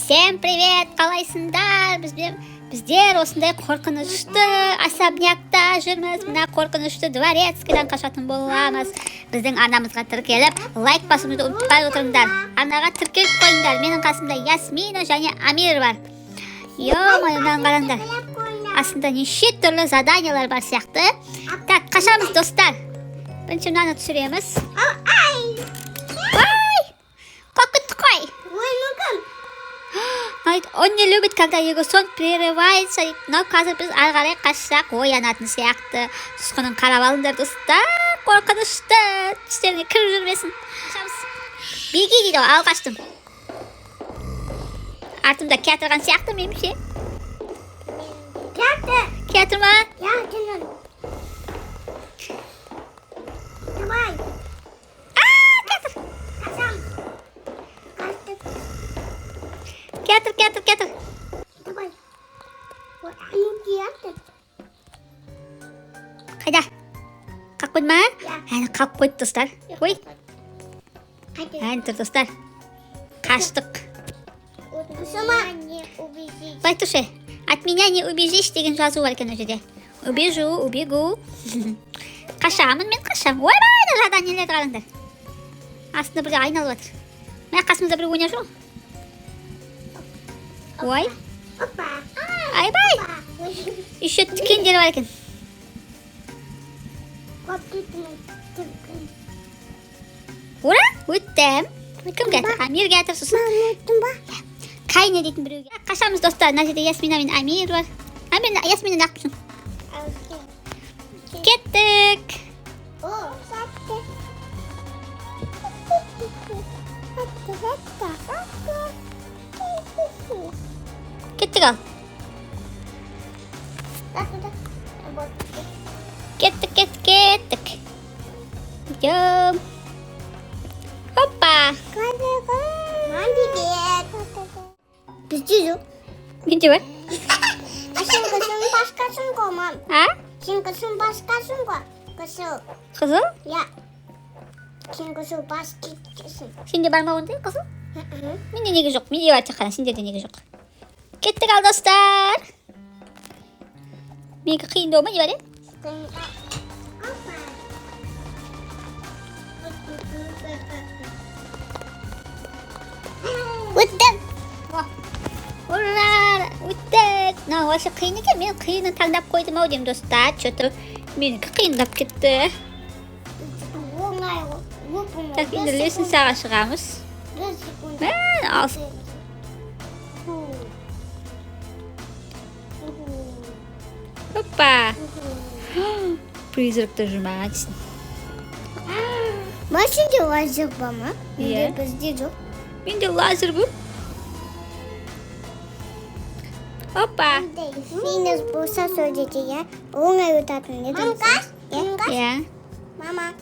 Всем привет, қалайсыңдар? Біздер осындай қорқынышты особнякта жүрміз. Мына қорқынышты дворецкийдан қашатын боламыз. Біздің арнамызға тіркеліп, лайк басуды ұмытпай отырыңдар. Арнаға тіркеліп қойыңдар. Менің қасымда Ясмина және Амир бар. Ё-моё, мынаны қараңдар. Астында неше түрлі заданиялар бар сияқты. Так, қашамыз, достар. Бірінші мынаны түсіреміз. Ай! Қорқытты қой. Говорит, он не любит, когда его сон прерывается. Но қазір біз ары қарай қашсақ, оянатын сияқты. Тұтқынын қарап алыңдар, достар. Қорқынышты. Түстеріңе кіріп жүрмесін. Қашамыз. Беги дейді ғой, ал қаштым. Артымда келатырған сияқты меніңше. Келатыр ма? Давай. А, келатыр. Қашам. Қаштық. Келатыр, келатыр, келатыр. Давай. Ой, anu келатыр. Қайда? Қалып қойды ма? Иә. Әне, қалып қойды, достар. Ой, Қайда? әне тұр, достар. Қаштық. Сама не убежишь. Былай тұршы. «От меня не убежишь» деген жазу бар екен ол жерде. Убежу, убегу. Қашамын мен, қашамын. Ойбай, мына заданиелерді қараңдар. Астында біреу айналып жатыр. Мына қасымызда біреу ойнап жүр ғой. Ой, Опа. Айбай. Опа. Еще тікендер бар екен. Қап кеттім. Тікін. Ура, өттім. Кім келатыр? Амир келатыр сосын. Мам, өттің ба? Кайне дейтін біреу. Қашамыз, достар. Мына жерде Ясмина мен Амир бар. Амир, Ясмина, неғып? Кеттік. О, сәтті. Сәтті, сәтті, сәтті. Кеттік ал. Сәтті. Вот. Кеттік, кеттік, кеттік. Идем. Опа. Мам, привет. Бізде жоқ. Менде бар. А сен қызыл басқасың ғой, мам. А? Сен қызыл басқасың ғой. Қызыл. Қызыл? Я. Сен қызыл бас кеткесің. Сенде бар ма ондай қызыл? Менде неге жоқ? Менде бар тек қана, сендерде неге жоқ? Кеттік ал, достар. Менікі қиындау ма, не бар, е? Опа. Өттім. Ура, өттік. Мынау вообще қиын екен. Мен қиынын таңдап қойдым ау деймін, достар. Че-то менікі қиындап кетті. Оңай ғой. Оп-оңай. Так, енді лестницаға шығамыз. Бір секунд. Мә, ал. Ху. Опа. Призракты жүр ма дейсің. Ма, сенде лазер бар ма? Иә. Бізде жоқ. Менде лазер бұл. Опа. Минус болса, сол жерде, иә, оңай өтетін еді. Иә. Иә. Мама.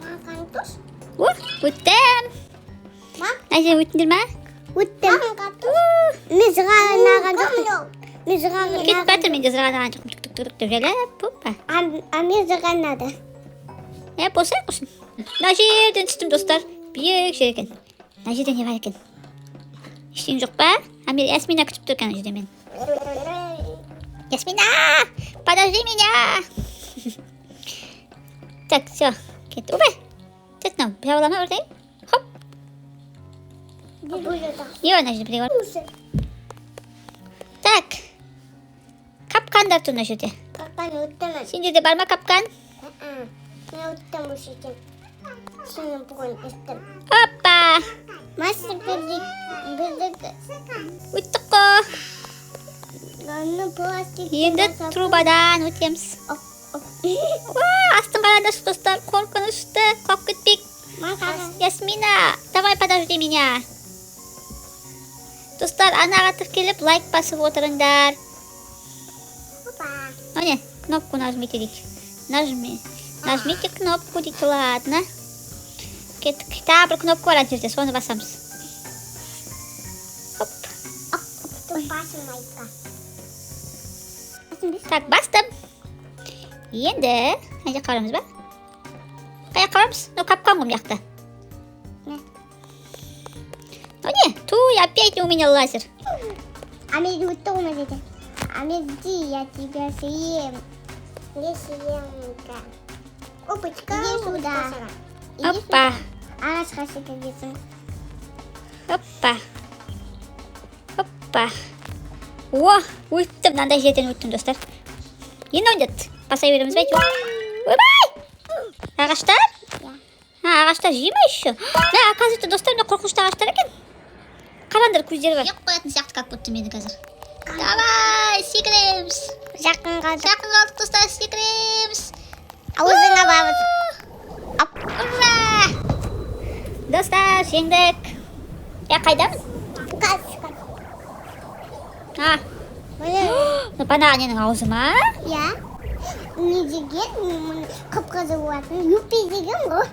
Маған түс. О, өттім. Мам. Мына жерден өттіңдер ма? Өттім. Мен зырғанаған жоқпын. Мен зырғанаған. Кетіп жатыр, мен де зырғанаған жоқпын. Түк түк түк деп жайлап. Опа. А мен зырғанады. Е, болса құрсын. Мына жерден түстім, достар. Биік жер екен. Мына жерде не бар екен? Ештеңе жоқ па? Амир, Ясмина күтіп тұр екен ана жерде мені. Ясмина, подожди меня. Так, все, кетті. Ойбай. Так, мынау жабыла ма бірдеңе? Хоп. Не бар мына жерде? Бірдеңе бар. Так. Капкандар тұр мына жерде. Капкан өттім. Сендерде бар ма капкан? Мен өттім осы жерден. Сені бүгін өттім. Опа. Мастер біздікі. Өттік қой. Аны пластик. Енді трубадан өтеміз. Оп, оп. Уа, астын қараңдаршы, достар, қорқынышты, қорқып кетпейік. Ясмина, давай подожди меня. Достар, анаға тіркеліп, лайк басып отырыңдар. Опа. Міне, кнопку нажмите дейді. Нажми. Нажмите кнопку дейді, ладно. Кеттік. Тағы бір кнопка бар ана жерде, соны басамыз. Хоп. Оп, басым майка. Так, бастым. Енді ана жаққа барамыз ба? Қай жаққа барамыз? Мынау капкан ғой мына жақта. Не? Мынау не? Ту, Опять у меня лазер. Амир өтті ғой мына жерде. Амир, иди, я тебя съем. Не съемка. Опачка. Иди сюда. Иди Опа. сюда. Ағашқа секіргенсің. Опа. Опа. О, өттім, мынандай жерден өттім, достар. Енді ойнат. Баса береміз бе әйтеуір? Ойбай! Ағаштар? Иә. А, ағаштар жей ма еще? Мә, оказывается, достар, мына қорқынышты ағаштар екен. Қараңдар, көздері бар. Жеп қоятын сияқты, как будто мені қазір. Давай, секіреміз. Жақын қалдық. Жақын қалдық, достар, секіреміз. Аузыңа барып. Ура! Достар, жеңдік. Я қайдамын? Қазір. А, Міне. мына бағанағы ненің аузы ма? Иә. Не деген қып-қызыл болатын. Юпи деген ғой.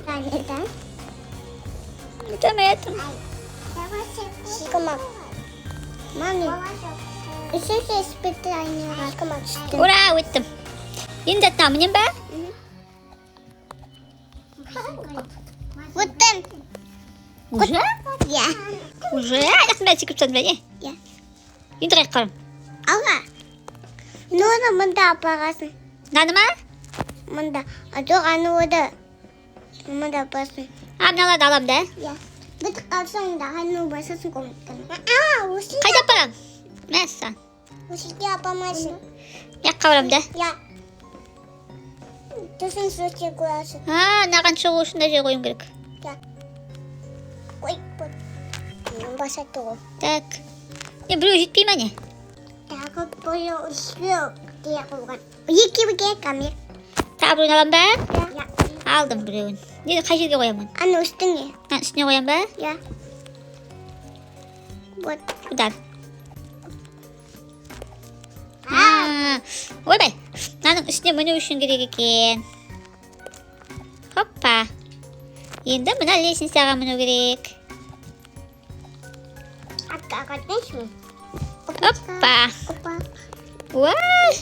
Қайдан? Өтемедім. Мам. Мами. Үшінші испытание ға түстім. Ура, өттім. Енді мына мінем ба? Өттім. Уже? Иә. Уже? Аяқтың бәрі секіріп тастадым ба, не? Иә. Енді қаяққа барамын? Алға. Нұры мында апарасың. Мынаны ма? Мында. А жоқ, аны ода. Мында апарасың. А, мыналарды аламын да? Иә. Бітіп қалсаң да аны басасың комнатаны. А, осы. Қайда апарамын? Мәссаған. Осы жерге апармайсың. Мына жаққа барамын да? Иә. Сосын сол жерге қоясың. А, мынаған шығу үшін мына жерге қоюым керек. Иә. Ой, вот. Басады ғой. Так. Не, біреу жетпей ма, не? Тағы біреу үшеу де қойған. Екеуі керек, Амир. Тағы біреуін аламын ба? Иә. Алдым біреуін. Не, қай жерге қоямын? Аны үстіңе. Мынаның үстіне қоямын ба? Иә. Вот. Удар. А, ойбай, мынаның үстіне міну үшін керек екен. Хоппа. Енді мына лестницаға міну керек. Атқа қайтайыншы. Оппа. Опа. Уай!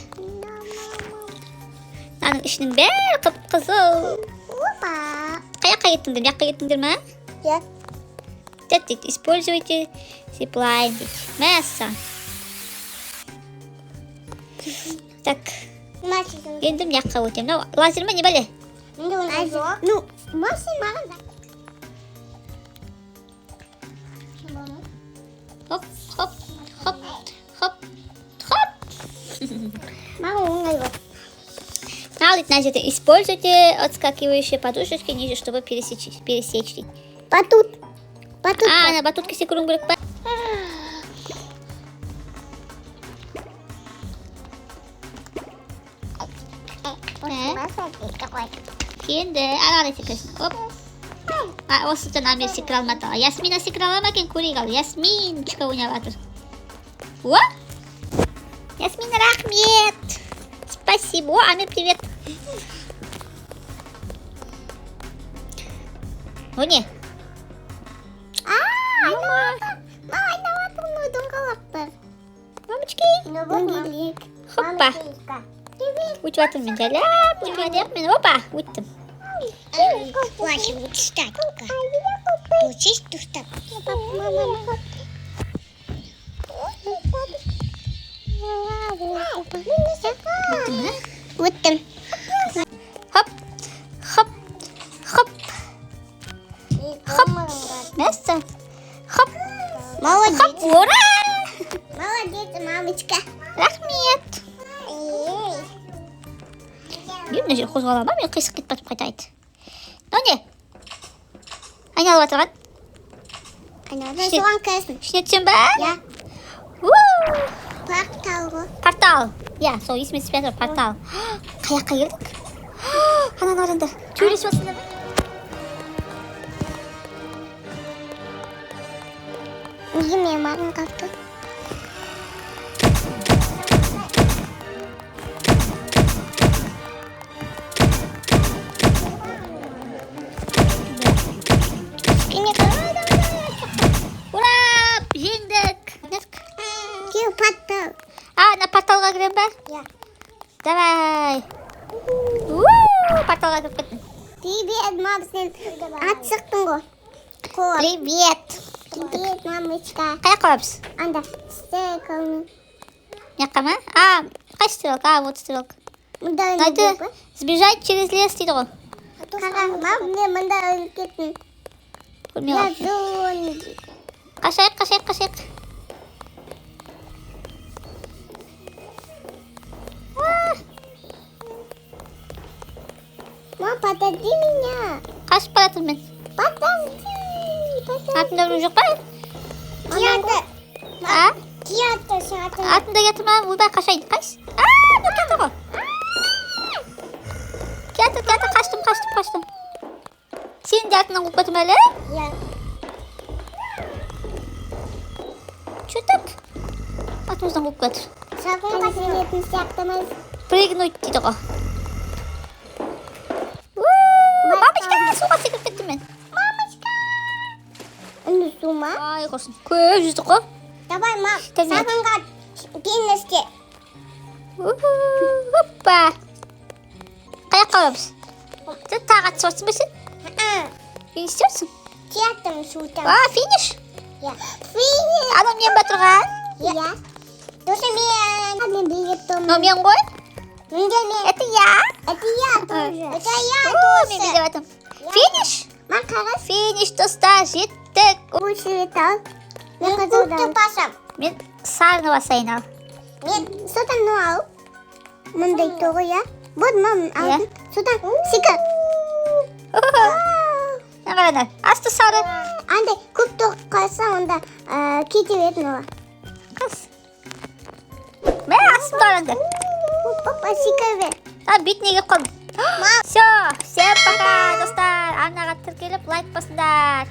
Мынаның ішінің бәрі қып-қызыл. Опа. Қай жаққа кеттіңдер? Мына жаққа кеттіңдер ма? Иә. Дәт дейді, используйте зиплайн дейді. Мәссаған. Так, Машина. енді мына жаққа өтемін. Мынау лазер ма, не бәле? Енді оны жоқ. Ну, машина маған да. Хоп, хоп, хоп, хоп, хоп. Маған оңай болды. Ал дейді, мына жерде используйте отскакивающие подушечки ниже, чтобы пересечь дейді. Батут. Батут. А, ана батутке секіруім керек па? Енді ары қарай секіресің. Оп. А, осы жаңа Амир секіре алмады. Ясмина секіре ала ма екен, көрейік ал. Ясминчика ойнап жатыр. О! Ясмина, рахмет! Спасибо. О, Амир, привет. О, не? А, айналып. Мама, айналып мынау доңғалақтар. Мамочки. Дөңгелек. Хоппа. Өтіп жатырмын мен жайлап. Өтіп жатырмын мен. Опа, өттім. Плачем, устатка. Получись устат. Мама. Өттім міне. Өттім. Хоп, хоп, хоп. Хоп. Мәссаған. Хоп, Молодец. хоп. Ура! Молодец, мамочка. Рахмет. Мен мына жер қозғала ма? Мен қисық кетіп батып қайтайын. Мынау не? Айналып отырған. Айналып соған кіресің. Ішіне түсем ба? Иә. У! Портал ғой. Портал. Иә, сол есіме түспей жатыр, портал. Қай жаққа келдік? Ананы қараңдар. Төбелесіп жатсыңдар ма? Неге менің маған қалды? Кішкене. Ура! Жеңдік. Кел, портал. А, ана порталға кіремін ба? Иә. Давай. У, порталға кіріп кеттім. Привет, мам, сен ат шықтың ғой. Қой. Привет. Привет, мамочка. Қай жаққа барамыз? Анда, стрелканы. Мына жаққа ма? А, қай стрелка? А, вот стрелка. Мында Мынайды сбежать через лес дейді ғой. Қара, мам, мен мында өліп кеттім. Көрмей Я қалыппын. зомби. Қашайық, қашайық, қашайық. А, Мам, подожди меня. қашып бара жатырмын мен. Подожди. Подожди. Артымда біреу жоқ па? Театр. А? Театр, сен артыңда. Артымда келе ма? Ойбай, қашайын. Қаш. А, мынау келе ғой. Келатыр, келатыр, қаштым, қаштым, қаштым. Сен де артыңнан қуып кетті ме әлі? Иә. Че так? Артымыздан қуып кетір. Шалқынға сенетін сияқтымыз. Прыгнуть дейді ғой. У, мамочка, суға секіріп кеттім мен. Мамочка. Үні су ма? Ай, құрсын. Көп жүздік қой. Давай, мам, Тәмет. салқынға финишке. Уху, хоппа. Қай жаққа барамыз? Сен тағы атысып жатсың ба сен? Не істеп жатсың? Театрым суда. А, финиш. Иә. Финиш. Анау мен ба тұрған? Иә. Досы мен. Мен билеп тұрмын. Мынау мен ғой. Менде мен. Это я. Это я тоже. Это я О, мен тоже. билеп жатырмын. Финиш. Мам, қағаз. Финиш, достар, жеттік. Бұл сурет ал. Мен көкті басам. Мен сарыны басайын ал. Мен содан мынау ал. Мындай тоғы, иә. Вот, мам, алдым. Содан секір. Мына қараңдар. Асты сары. Андай көп тоқ қалса, онда кете беретін олар. Қас. Мә, астымда қараңдар. Опа, секір бер. А, бетіне келіп қалдым. Все, всем пока, достар. Арнаға тіркеліп, лайк басыңдар.